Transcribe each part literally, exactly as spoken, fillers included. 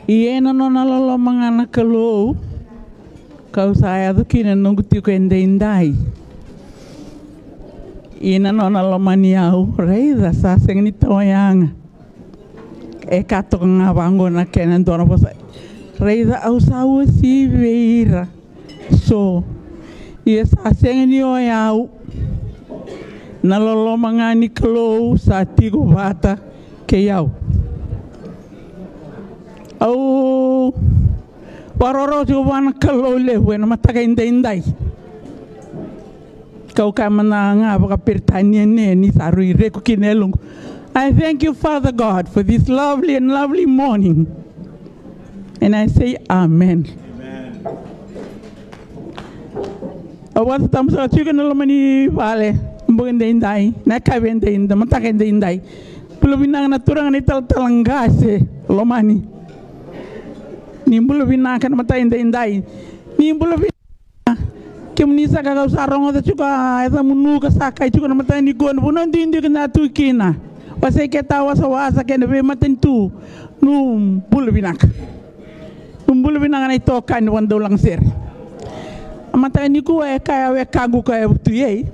Ia ena nona loloma ga na Kalou, kau sa yaco kina na noqu tiko edaidai. Ia na nona lomani au, raica sa sega ni tawa yaga. E ka toka ga vaqo na kena dua na vosa. Raica au sa uasivi vei ira. So, ia sa sega ni o yau. Na loloma ga ni Kalou sa tiko vata kei au. Au vakarorogo tiko vua na Kalou levu ena mataka edaidai. Kau kaya mada ga vakaperitania ne ni sa rui reku kina e loqu. I thank you, Father God, for this lovely and lovely morning. And I say, Amen. Au vakatabu sara tiko na loma ni vale, bogi edaidai, na yakavi edaidai, mataka edaidai. Bula vinaka na turaga na italatala qase, lomani. Ni bula vinaka na mataka edaidai. Ni bula vinaka. Kemuni saka kau sa rogoca tiko a yacamuni ka sa kai tiko na mataka nikua na vuna duidui ka na tu kina. Wasei keta wasawasa kei na veimatanitu. Nu bula vinaka. Nu bula vinaka na itokani vua na daulagasere. A mataka nikua e kaya wekaqu ka e vutu ei.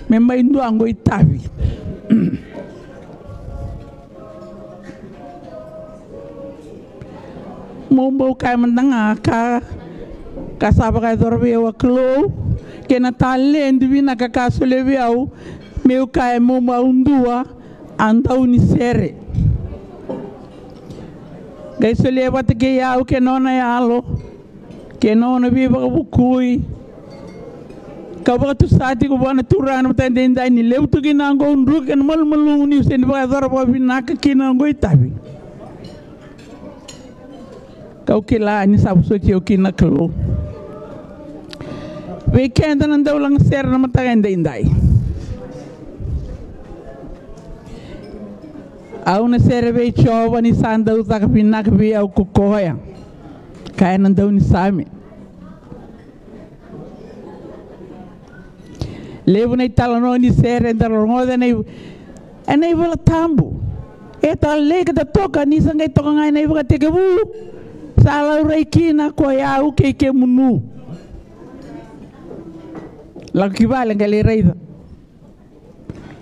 Me mai dua qo itavi. Meu bau kaya mada ga ka, ka sa vakayacora vei au a Kalou, kei na taledi vinaka ka solia vei au, meu kaya meu bau dua a daunisere. Qai solia vata kei au kei na nona yalo, kei na nona veivakavukui. Kau vakatusa tiko vua na Turaga na mataka edaidai ni levu tu kina qo udruka kei na malumalumu niu sega ni vakayacora vakavinaka kina qo itavi. Kau kila ni sa vosoti au kina na Kalou. Vei keda na daulagasere na mataka edaidai. Au na sere vei Jiova ni sa dau caka vinaka vei au ko koya. Kaya na daunisame. Levu na italanoa ni sere eda rogoca ena i-, ena iVola Tabu. E talei ka da toka ni sa qai toka ga ena ivakatekivu. Sa laurai kina ko yau kei kemunu. Lako ki vale qai lai raica.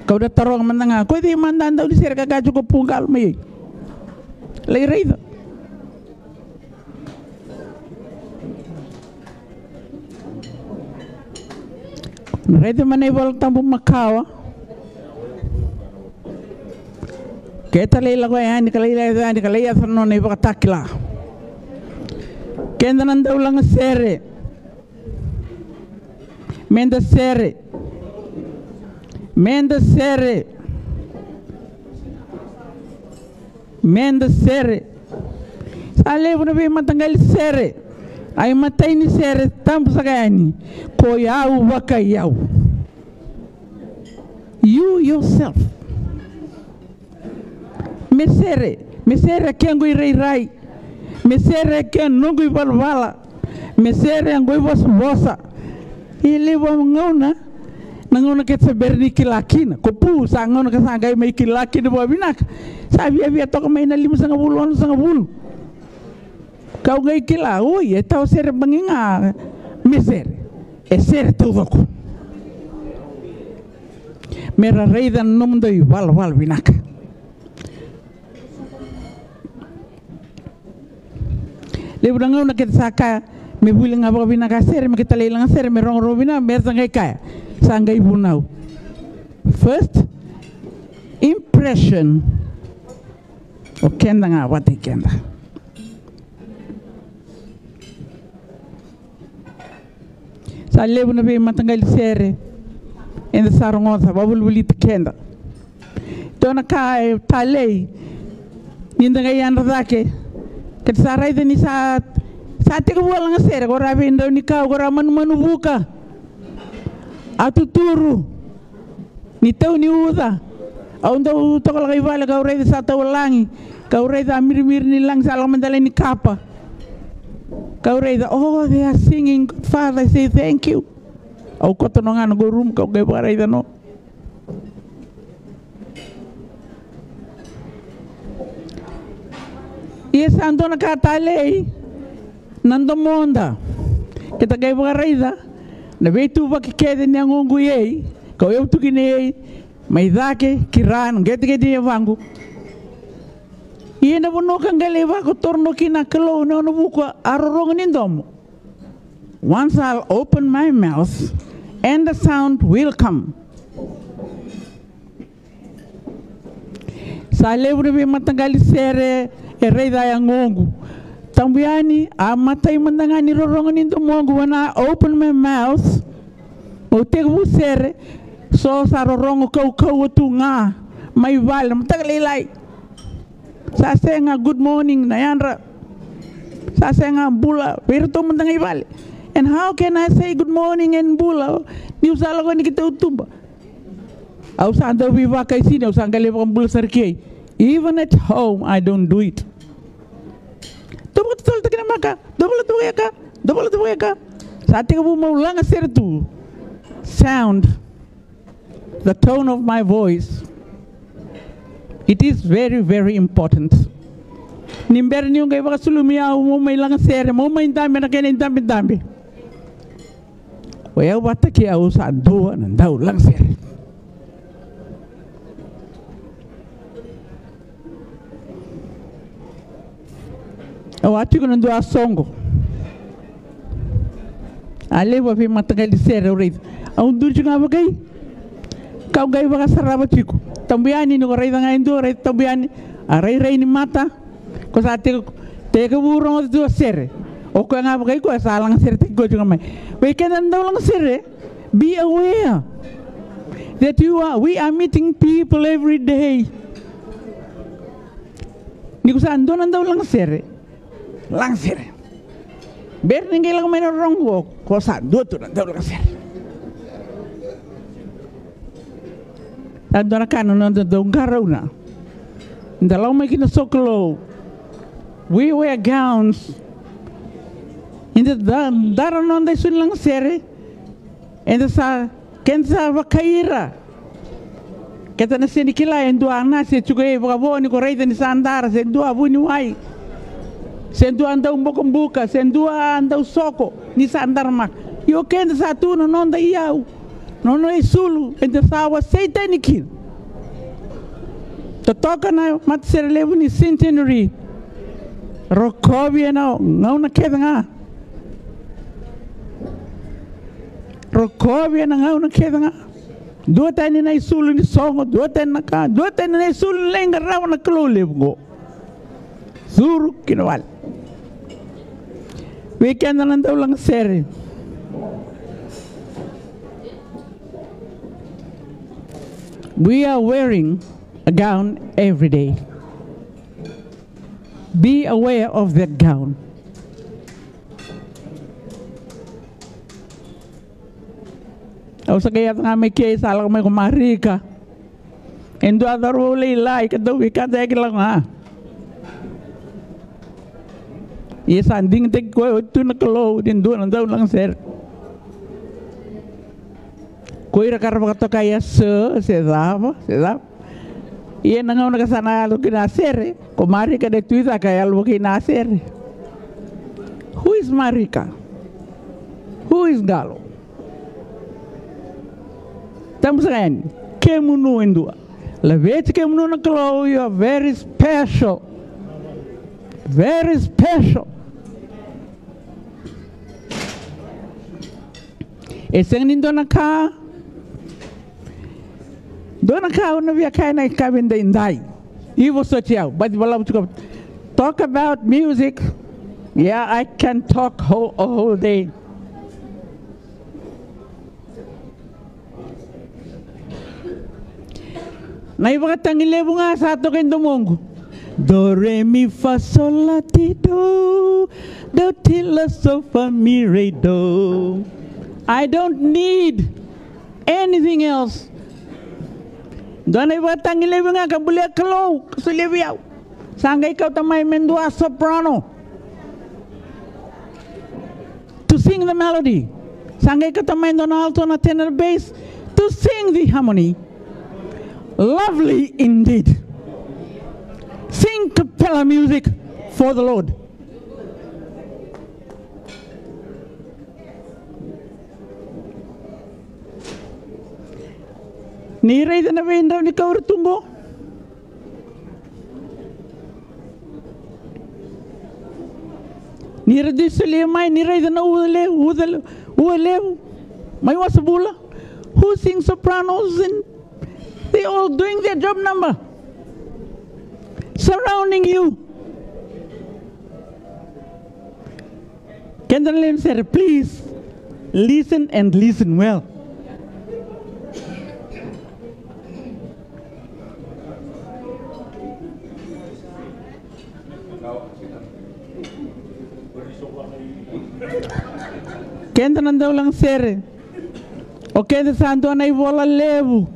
Kau da taroga mada ga, ko cei mada a daunisere ka kaya tiko ko Puqalo mai ei? Lai raica. Raica mai na iVola Tabu makawa. Keta lai lako yani ka lai lako yani ka lai yaco na nona ivakatakila. Keda na daulagasere. Meda sere. Meda sere. Meda sere. Sa levu na veimataqali sere. A imatai ni sere tabu saka yani. Ko yau vakai au. You yourself. Me sere, me sere a kequ irairai, me sere a ke noqu ivalavala, me sere a qo ivosavosa. E levu a gauna, na gauna keta sa bera ni kila kina. Ko pu sa gauna ka sa qai mai kila kina vakavinaka. Sa viavia toka mai na limasagavulu, onosagavulu. Kau qai kila, oi, e tawa sere bagi ga me sere. E sere taucoko. Me ra raica na nomudou ivalavala vinaka. Levu na gauna keta sa kaya, me vuli ga vakavinaka a sere, me keta lai laga sere, me rogorogo vinaka, me ra sa qai kaya. Sa qai vunau. First impression. O keda ga vata i keda. Sa levu na veimataqali sere eda sa rogoca, vavolivoliti keda. Dua na ka e talei ni da qai yadra cake, keda sa raica ni sa, sa tekivu a laga sere, ko ra veidrau ni kau, ko ra manumanu vuka. A tuturu ni tau ni uca. Au dau toka lako i vale kau raica sa tau lagi. Kau raica a mirimiri ni lagi sa lako mai dela ni kapa. Kau raica, oh, they are singing, good Father, I say thank you. Au koto no ga na qo rumu kau qai vakaraica no. Ia sa dua na ka talei na domoda. Keta qai vakaraica na veituvaki kece ni yagoqu i ei, kau yau tu kina i ei, mai cake ki ra na qeteqete ni yavaqu. Ia na vanua ka qai lai vakotorona kina na Kalou na nona vuku, a rorogo ni domo. Once I'll open my mouth and the sound will come. Sa levu na veimataqali sere e raica yagoqu. Tabu yani, a matai mada ga ni rorogo ni domoqu, when I open my mouth, au tekivu sere, so sa rorogo kaukauwa tu ga mai vale, mataka lailai. Sa sega good morning na yadra. Sa sega bula vei iratou mada ga i vale. And how can I say good morning and bula niu sa lako yani ki tautuba? Au sa dau veivakaisini, au sa qai lai vakabula sara ki ei. Even at home, I don't do it. Dou vakatotolotaki na maka, dou vakatotolotaki na maka, dou vakatotolotaki na maka. Sa tekivu meu lagasere tu. Sound, the tone of my voice, it is very, very important. Ni bera niu qai vakasulumi au meu mai lagasere, meu mai dabe na kena idabedabe. O yau vata kei au sa dua na daulagasere. Au a tiko na dua soqo. A levu a veimataqali sere au raica. Au duri tiko ga vakai. Kau qai vakasarava tiko. Tabu yani ni ko raica ga e dua, raica tabu yani. A rairai ni mata. Ko sa teke, tekivu rogoca tu a sere. O koya ga vakai koya sa lagaseretaki koya tiko ga mai. Vei keda na daulagasere, be aware that you are, we are meeting people every day. Ni ko sa dua na daulagasere, lagasere. Bera ni qai lako mai na rogo, ko sa dua tu na daulagasere. Sa dua na ka na noda dau qarauna. Da lako mai kina sokalou. We wear gowns. Eda da, dara noda isu ni lagasere. Eda sa, keda sa vakai ira. Keda na sega ni kila e dua na se tiko e vakavo ni ko raica ni sa dara, se dua vuniwai, se dua dau bokobuka, se dua dau soko ni sa dara maka. Io keda sa tu na noda iyau, na nona isulu, eda sa wasei tani kina. Totoka na matasere levu ni Centenary. Rokovi ena gauna kece ga. Rokovi ena gauna kece ga. Dua tani na isulu ni sogo, dua tani na ka, dua tani na isulu ni lai qarava na Kalou levu qo. Curu ki na vale. Vei keda na daulagasere. We are wearing a gown every day. Be aware of that gown. Au sa qai yaco ga mai kei sa lako mai ko Marika. E dua cauravou lailai ka dau veikadayaki lako ga. Ia sa digitaki koya oti tu na Kalou ni dua na daulagasere. Ko ira ka ra vakatokai a se, se cava, se cava. Ia na gauna ka sa na yalo kina a sere, ko Marika de tu i cake a yalo kina a sere. Who is Marika? Who is Qalo? Tabu saka yani, kemunu e dua. Laveti kemunu na Kalou, you are very special. Very special. E sega ni dua na ka, dua na ka au na via kaya na yakavi edaidai. Ivosoti au, but valavu tiko. Talk about music. Yeah, I can talk whole, a whole day. Na ivakatagi levu ga sa toka e domoqu. Do, re, mi, fa, sol, la, ti, do. Do, ti, la, so, fa, mi, re, do. I don't need anything else. Dua na ivakatagi levu ga ka bulia Kalou, ka solia vei au. Sa qai kauta mai me dua soprano to sing the melody. Sa qai kauta mai dua na alto, na tenor, bass to sing the harmony. Lovely indeed. Sing cappella music. for the Lord. Ni raica na veidrau ni kau era tu qo. Ni ra dui solia mai, ni raica na ua levu, ua levu, ua levu. Mai wasa bula. Who sing sopranos and they all doing their job number. Surrounding you. Keda na lewe ni sere, please listen and listen well. Keda na daulagasere, o keda sa dua na ivola levu.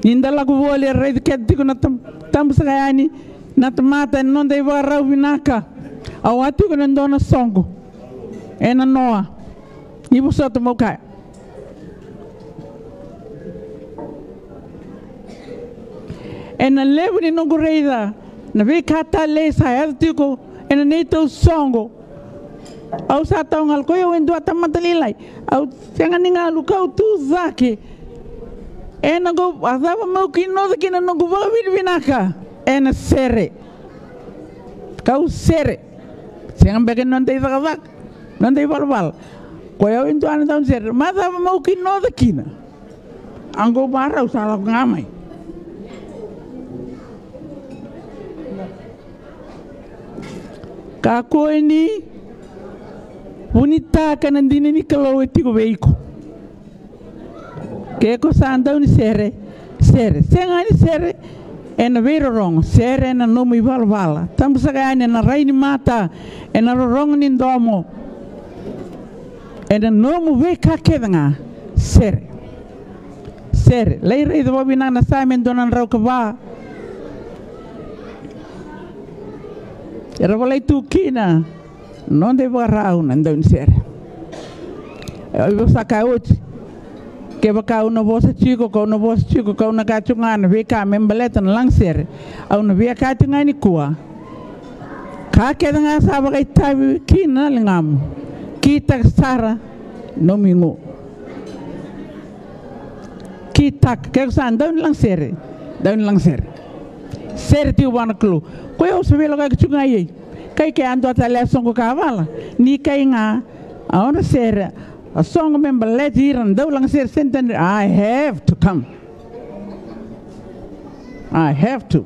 Ni da lako voli, e raici keda tiko na tam-, tabu saka yani na tamata ena noda ivakarau vinaka. Au a tiko ena dua na soqo ena noa. Ni vosota, meu kaya. Ena levu ni noqu raica na veika talei sa yaco tiko ena neitou soqo. Au sa tau galu, ko i au e dua tamata lailai. Au sega ni galu, kau tu cake. Ena qo, a cava meu kinoca kina na noqu vakavinavinaka? Ena sere. Kau sere. Sega beka ni noda icakacaka, noda ivalavala. Ko i au e dua na daunisere. Me cava meu kinoca kina? A qo marau sa lako ga mai. Kakua ni vunitaka na dina ni Kalou e tiko vei iko. Ke ko sa daunisere, sere. Sega ni sere ena veirorogo, sere ena nomu ivalavala. Tabu saka yani ena rai ni mata, ena rorogo ni domo, ena nomu veika kece ga, sere. Sere. Lai raica vakavinaka na Same dua na drau ka va. Era volai tu kina noda ivakarau na daunisere. Au sa kaya oti, kevaka au na vosa tiko, kau na vosa tiko, kau na kaya tiko ga na veika me baleta na lagasere, au na via kaya tiko ga nikua. Ka kece ga sa vakaitavi kina na ligamu, kitaka sara nomu igu. Kitaka, ke ko sa daunilagasere, daunilagasere. Sere tiko vua na Kalou. Ko i au sa veilakoyaki tiko ga i ai. Kai ke a dua tale a soqo ka vala. Ni kai ga, a nona sere, a soqo me baleti ira na daulagasere, senta ni, I have to come. I have to.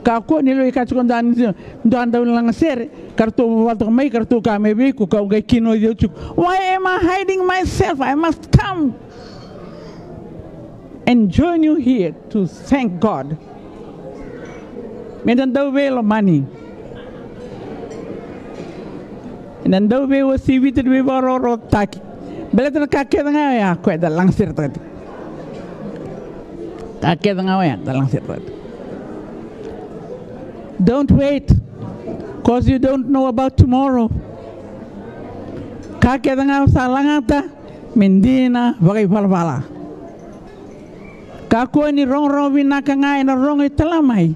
Kakua ni loi ka tiko dua, dua daulagasere, ka ratou vavala toka mai, ka ratou kaya mai vei iko, kau qai kinoci au tiko. Why am I hiding myself? I must come and join you here to thank God. Meda dau veilomani. Eda dau veiwasei, vita ni veivakarokorokotaki. Baleta na ka kece ga oya, koya da lagaseretaka tiko. Ka kece ga oya, da lagaseretaka tiko. Don't wait, 'cause you don't know about tomorrow. Ka kece ga o sa lagata, me dina vakaivalavala. Kakua ni rogorogo vinaka ga ena rogo e tala mai,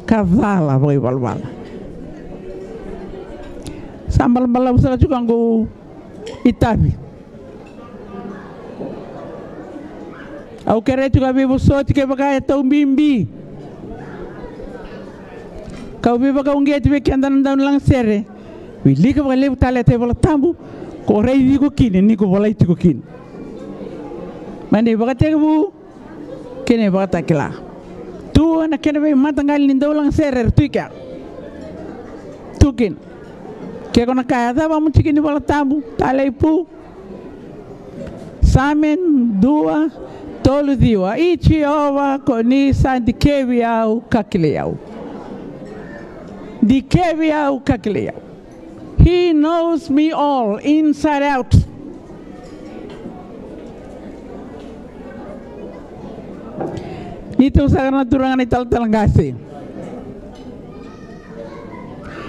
ka cala vakaivalavala. Sa balabalavu sara tiko qo itavi. Au kerea tiko a veivosoti kevaka e tau bibi. Kau veivakauqeti vei keda na daunilagasere. Wilika vakalevu tale e taivala tabu ko raici iko kina ni ko volai tiko kina. Mai na ivakatekivu kei na ivakatakila. Tu ena kena veimataqali ni daulagasere era tu i kea. Tu kina. Ke ko na kaya, cava mo tiki ni Vola Tabu, Talei Pu. Same dua, tolu, ciwa. I Jiova ko ni sa dikevi au ka kilai au. Dikevi au ka kilai au. He knows me all, inside out. Ni tiko saka na turaga na italatala qase.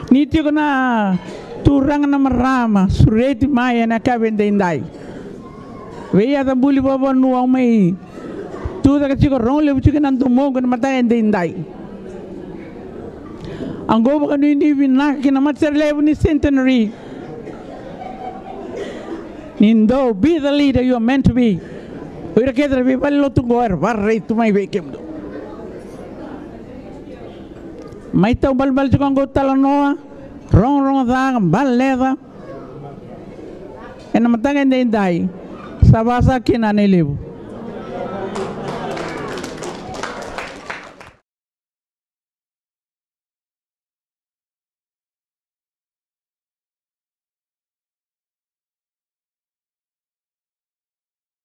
Ni tiko na turaga na marama sureti mai ena yakavi edaidai. Veiyaca buli vakavanua au mai tucake tiko, rogo levu tiko na domoqu ena mataka edaidai. Oqo vakanuinui vinaka ki na matasere levu ni Centenary. Ni dou be the leader you are meant to be. O ira kece era veivalelotu oqo era vararai tu mai vei kemudou. Mai tau balebale tiko oqo talanoa, rogorogo ca, baleca. Ena mataka edaidai sa vasa kina na ilevu.